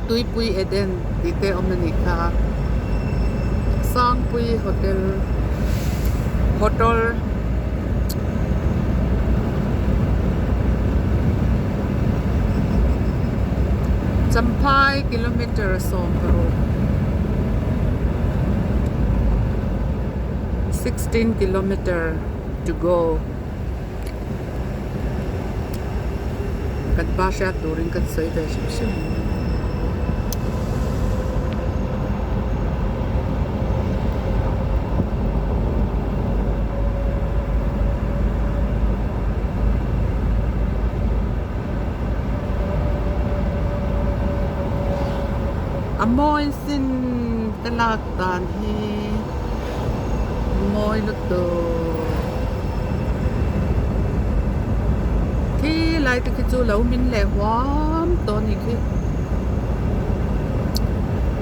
Tuipui Eden tih te awm a nih kha Sangpui hotel hotel Champhai kilometer 16 16 kilometer to go. Kan pa hriat turin kan sawi ve hrim hrim ang. A mawi sin ka lak dan hi mawi lutuk. Khi lai te khi chu lo min leh huam tawh a ni khi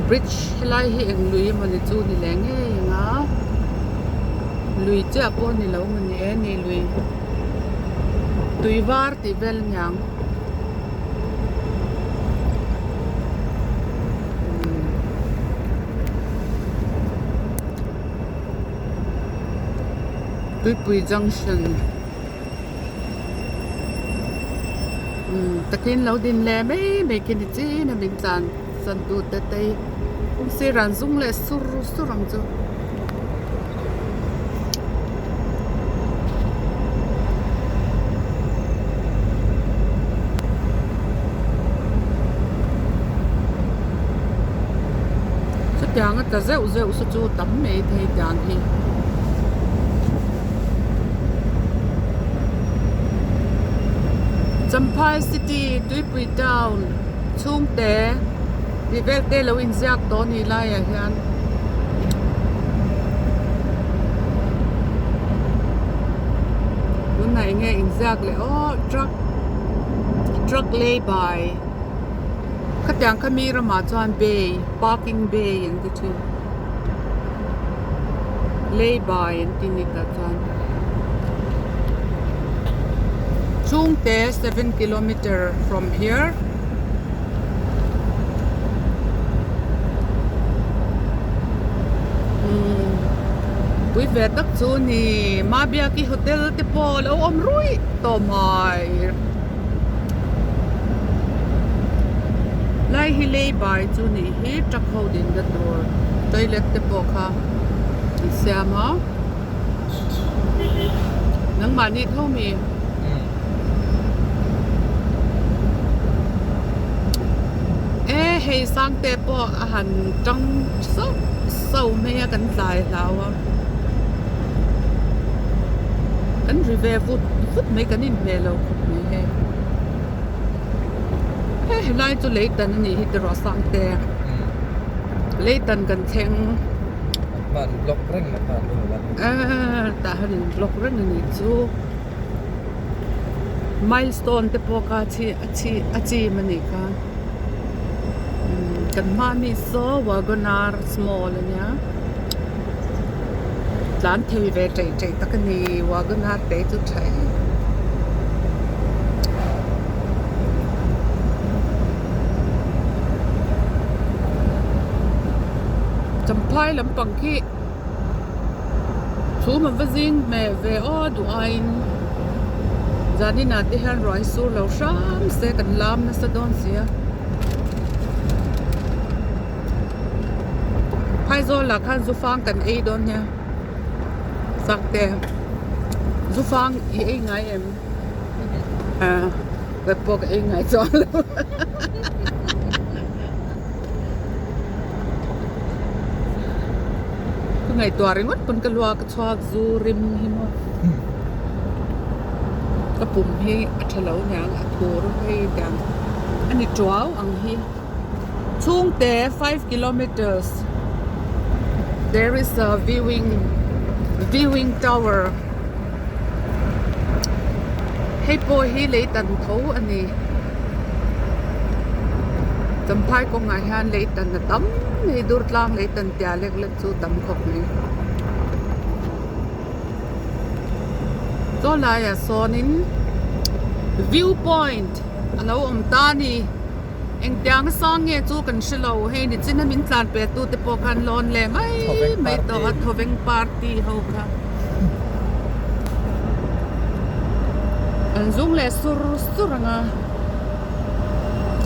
bridge helai hi eng lui emawni chu ni leh ngei ang a lui chiah pawh a ni lo mawni e ni lui tui var tih vel a niang. Tuipui junction umm takin lo din leh mai mai khi ni chin a min tlan san tu te te hi kawng sirah an zum leh sur sur ang chu. Chutiang a tla zeuh zeuh saw chu tam mai thei tiang hi. Champhai city Tuipui town chhungte tih vel te lo inziak tawh a nih laiah hian tunah eng nge inziak leh aw truck truck lay by khatiang kha mi ramah chuan bay parking bay an ti thin lay by an ti ni tah chuan chhungte seven kilometer from here. Pui ve tak chu ni Mabiaki hotel te pawh a lo awm ruih tawh mai lai hi lei bai chu nih hi truck ho din na tur toilet te pawh kha an siam a nangmahni tho mi. E hei Sangte pawh a han tang sauh sauh mai a kan tlai hlau a kan ri ve vut vut mai kan inhmeh lo khawp mai hei he helai chu leitan a nih hi tiraw Sangte leitan kan thleng tah hian in block reng a nih chu. Milestone te pawh kha chi a chi a chim a nih kha kan hma mi saw wagon r small a nia tlan thei ve ṭeih ṭeih tak a ni wagon r te chu ṭha em Champhai lampang khi. Chhum an va zing hmel ve aw duh aiin zaninah te hian ruah hi sur lo hram se kan lam nasa dawn si a phaizawl ah khan zufang kan ei dawn nia sakte zufang i ei ngai em ah ka pawh ka ei ngai chuang lo. Ka ngaihtuah ringawt pawn ka luak a chhuak zu rim hi maw ka pum hi a tha lo niang a thur hei tiang a ni tuau ang hi chhungte five kilometers there is a viewing viewing tower hei pawh hi lei tan tho a ni. Champhai kawngah hian lei tan a tam mai Durtlang lei tan tia lek lek chu tam khawp mai. Chaw laiah sawnin view point a lo awm ta a ni. Engtiang sang nge chu kan hre lo, hei nichin a min tlan pe tu te pawh khan lawn leh mai mai tawh a, thawveng party ho kha an zung leh sur sur ang a,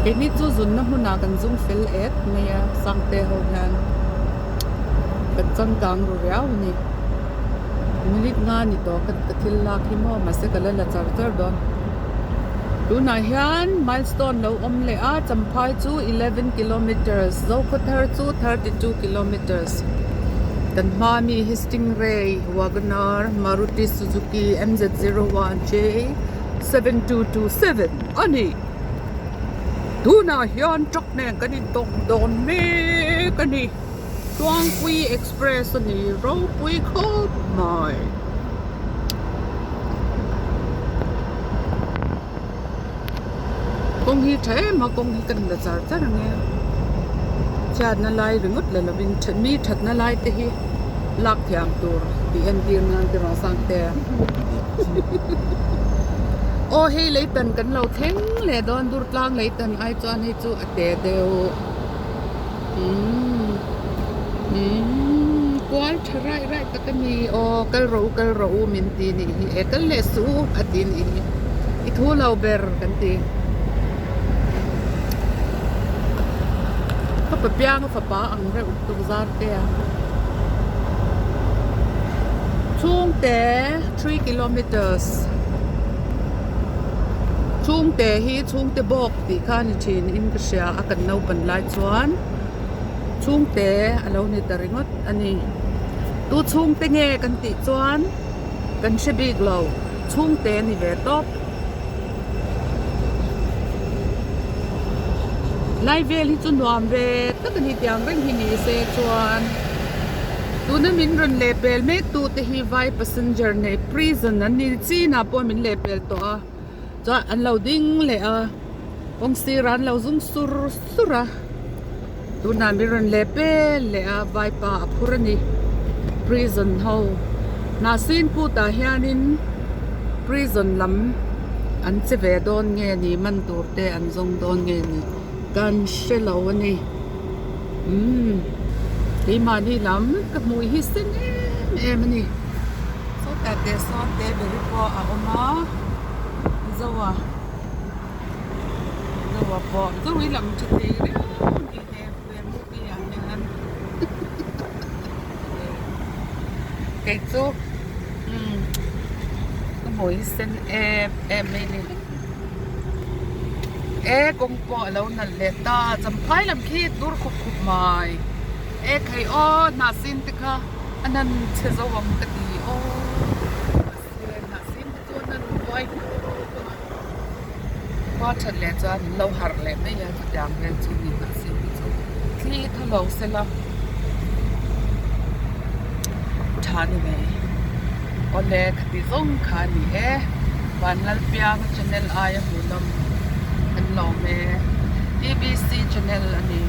keini chu zunna hmunah kan zung fel et mai a, sangte ho hian kan changkang ru riau a ni. Minute nga ni tawh ka thil lak hi maw mahse ka la la char char dawn. Tunah hian milestone lo awm leh a, Champhai chu 11 kilometres, Zokhawthar chu 32 kilometres. Kan hma mi hi Stingray, Wagon-R, Maruti Suzuki MZ01J 7227 a ni. Tunah hian truck nen kan intawk dawn mek a ni. Tuangpui Express a ni ropui khawp mai. Kawng hi tha em a kawng hi kan la char char ang e chhiatna lai ringawt la lovin mi thatna lai te hi lak thiam tur tih entir nan te rawh sang te aw hei leitan kan lo thleng leh dawn durtlang leitan ai chuan hei chu a te deuh. Umm umm kual tha raih raih tak a ni aw kal rawh u kal rawh u min ti nih hi e kal leh suh u a ti nih hi i thu lo ber kan ti ka pa pianga fapa ang reuh tuk zar te a chhungte 3 kilometers chhungte hi chhungte bawk. Tih kha ni thin in ka hria a kan naupan lai chuan chhungte a lo ni ta ringawt a ni. Tu chhungte nge kan tih chuan kan hre bik lo chhungte a ni ve tawp. Lai vel hi chu nuam ve tak a ni tiang reng hi ni se chuan tuna min rawn lehpel mek tu te hi vai passenger nei prison an ni chinah pawh min lehpel tawh a. Chuan an lo ding leh a kawng sirah an lo zum sur sur a tunah mi rawn leh pel leh a vaipa a phur a ni prison ho hnahsin kutah hianin prison lam an che ve dawn nge ni man tur te an zawng dawn nge ni kan hre lo a ni umm keimahni lam ka hmuh hi sen em em a ni. Sawtah teh sawn te beri pawh a awm a Zoa Zoa pawh Zo hi lang tha thei riau a ni he he movie ah hian kei chu umm ka hmuh hi sen em em mai a ni e kawng pawh a lo nalh leh ta champhai lam khi dur khup khup mai e thei aw hnah sin te kha. A nan chhe zo ang ka ti aw mahse hnahsin te chu a nan buai hluk a khua that leh chuan an lo harh leh mai a chutiang vel chu ni hnahsin te chu thli tha lo se la tha ni mai awle khati zawng kha a ni e Vanlalpianga channel aia hmuhnawm an lawm e T_B_C channel a ni.